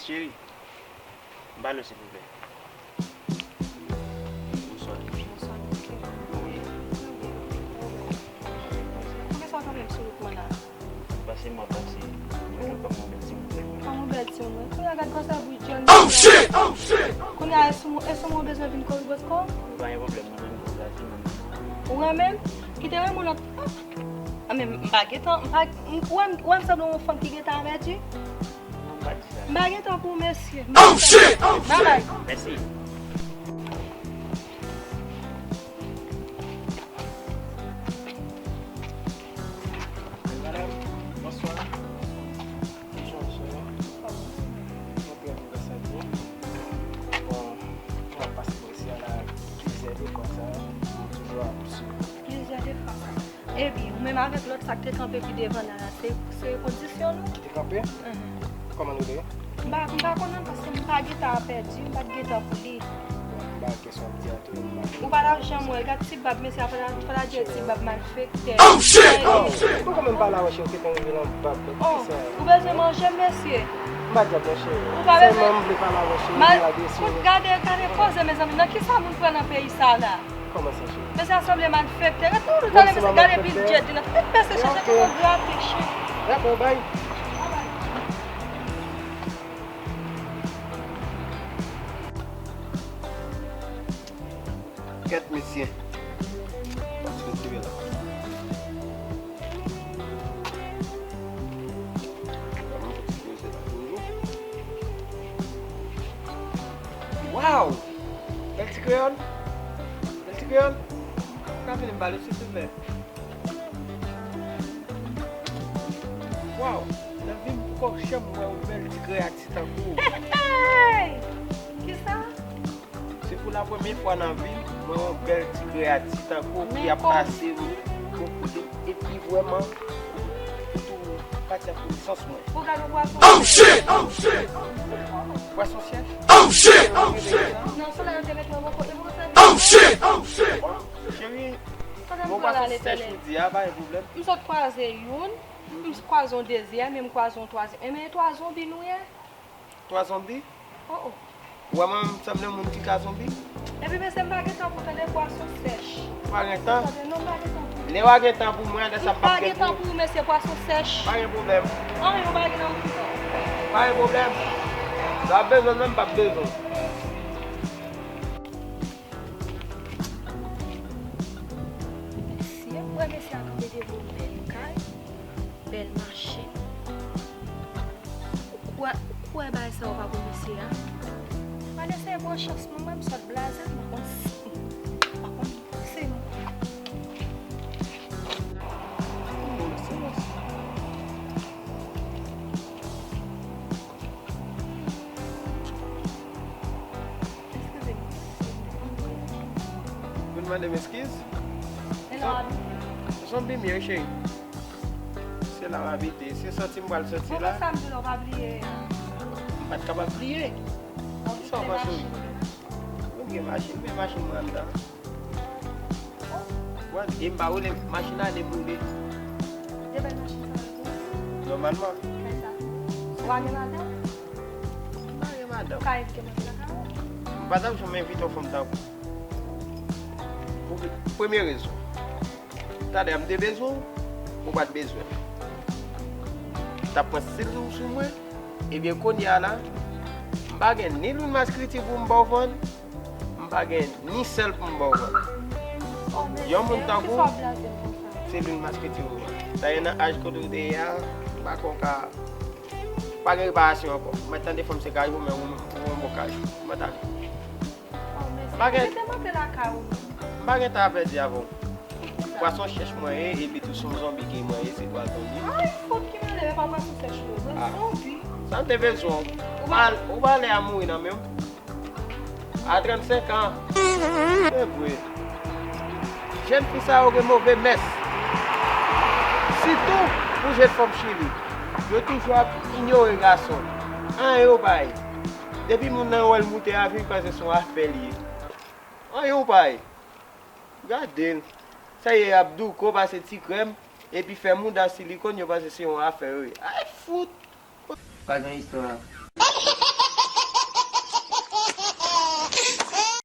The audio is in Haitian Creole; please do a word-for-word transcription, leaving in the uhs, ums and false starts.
Cheri, m pale w silvouplè. Bonswa. Bonswa, mesye. Wi. Poukisa w kanpe m sou wout mwen la? Pase m ap pase. Mwen jwenn kòm yon bèl timoun. Kòm yon bèl timoun, wi. Kounye a gad kòsa bri djòl. Oh, shit! Oh, shit! Kounye a, e sou, e sou mwen w bezwen vin kòribòt kò? Pa gen pwoblèm, mwen menm, m gade, mwen menm. Ou renmen m? Kite renmen w nan. Ah, men m pa gentan, m pa, m, ou wè m, ou wè m sanble yon fanm ki gentan pèdi? Non, m pa di sa. M pa gentan pou mesye. Oh, shit! Oh, shit! Bye bye. Mèsi. Madanm, bonswa. Kijan w ye? Mwen trè byen, grasadi. Bon, mwen ap pase bò isi a la plizyè defwa sa, mwen toujou ap swiv ou. Plizyè defwa sa. Epi, ou menm avèk lòt sa k te kanpe pi devan la, se, se kondisyon nou? Ki te kanpe? Mhm. Kòman nou te ye? M pa, m pa konn non, paske m pa gentan pèdi, m pa t gentan pou li. Bon, m pa kesyon ap di a tou, m pa konn. Ou pa ta janm wè l, gad ti bab, mesye a, fò ta, fò ta di ti bab malfektè. Oh, shit! Oh, shit! Ou konn mwen pale avè w, cheri, ou te konn rive nan bab, kisa? Ou bezwen manje m, mesye? M pa djab, non, cheri. Ou pa bezwen. Sèlman m vle pale avè w, cheri, mal, pou adrese kout, gade, gade koze, mezanmi, nan kisa moun pran nan peyi sa la? Kòman sa, cheri? Mesye a sanble malfektè. Gade tout, tout talè, mesye gade bidjè di nan. Tout mesye chèche kòman grate, cheri. Dakò, bay. Kèt, mesye. Pase tire la. Waw! Bèl ti kreyòl. Bèl ti kreyòl. Ou ka vini m pale w, silvouplè? Waw! Nan vi m poko janm wè yon bèl ti kreyati tankou w. Hey! Kisa? Se pou la premye fwa nan vi m, mwen wè yon bèl ti kreyati tankou w ki ap pase m bò kote m epi vrèman tou pati ak konesans mwen. Ou gade yon pwason. Oh, shit! Oh, shit! Pwason chèch? Oh, shit! Oh, shit! Nan solèy yo te mete mwen bò kote mwen, sa. Oh, shit! Oh, shit! Cheri, bon, pwason chèch ou di a, pa gen pwoblèm. M sot kwaze youn, m kwaze yon dezyèm, e m kwaze yon twazyèm. Enben, e twa zonbi nou ye? Twa zonbi? Oh, oh. Ou wè mwen menm m sanble moun ki ka zonbi? Epi mesye m pa gen tan pou tande pwason sèch. Ou pa gen tan? Tande non, m pa gen tan pou. Lè w a gen tan pou mwen, lè sa m p ap gen tan pou ou, mesye, pwason sèch. Pa gen pwoblèm. Anyen ou pa gen nan moun sa. Pa gen pwoblèm. Sa w ap bezwen menm, m p ap bezwen. Mesye, ou wè mesye a kanpe devan yon bèl kay, bèl machin. Ou kwè, ou kwè bagay sa yo pa pou mesye a? M al eseye pran chans mwen, mwen m sot blaze, m pa konn si, m pa konn si m. Eskize m. Vin mande m eskiz? E la w abite? Zonbi m ye, wi, cheri. Se la m abite. Se soti m pral soti la. Bon, sa m di la, w pa bliye. M pa t kapab bliye. Kisa w panse, wi? Ou gen machin, men machin mwen anndan. Wè, e m pa wè lè machin nan ale boule. De bèl machin sa ale boule? Nòmalman. Kay sa. Ou pa gen madanm? M pa gen madanm. Ou ka envite mwen vin lakay ou? M pa t ap janm envite yon fanm tankou w. Pou premye rezon. Talè a m te bezwen w, ou pa t bezwen m. T ap pran stil ou sou mwen. Ebyen, kounye a la, m pa gen ni lwil maskriti pou m ba w vann, m pa gen ni sèl pou m ba w vann. Yon moun tankou w, se lwil maskriti ou vann. Dayè, nan aj kote w te ye a, m pa kwè w ka, pa gen reparasyon ankò. Mwen tande fanm se kajou, men ou, ou yon bon kajou. Mwen tande. M pa gen, m pa gen tan a pèdi avè w. Pwason chèch mwen ye, epi tou se yon zonbi ki mwen ye, se pwason zonbi. Ay, fout ki mele, e pa pwason sèch nou, mwen zonbi. Sa m te bezwen w. Ou pa, ou pa lè a mouri nan men w. A trannsenk an. Se vre. Jèn fi sa yo gen move mès. Sitou pou jèn fanm Chili. Yo toujou ap inyore gason. Anyen yo pa ye. Depi moun nan wè l moute avyon, li panse se yon afè li ye. Anyen w pa ye. Gade l. Sa ye ap douko, pase ti krèm, epi fè mouda silikòn, yo panse se yon afè yo ye. Ay, fout! Pa gen istwa.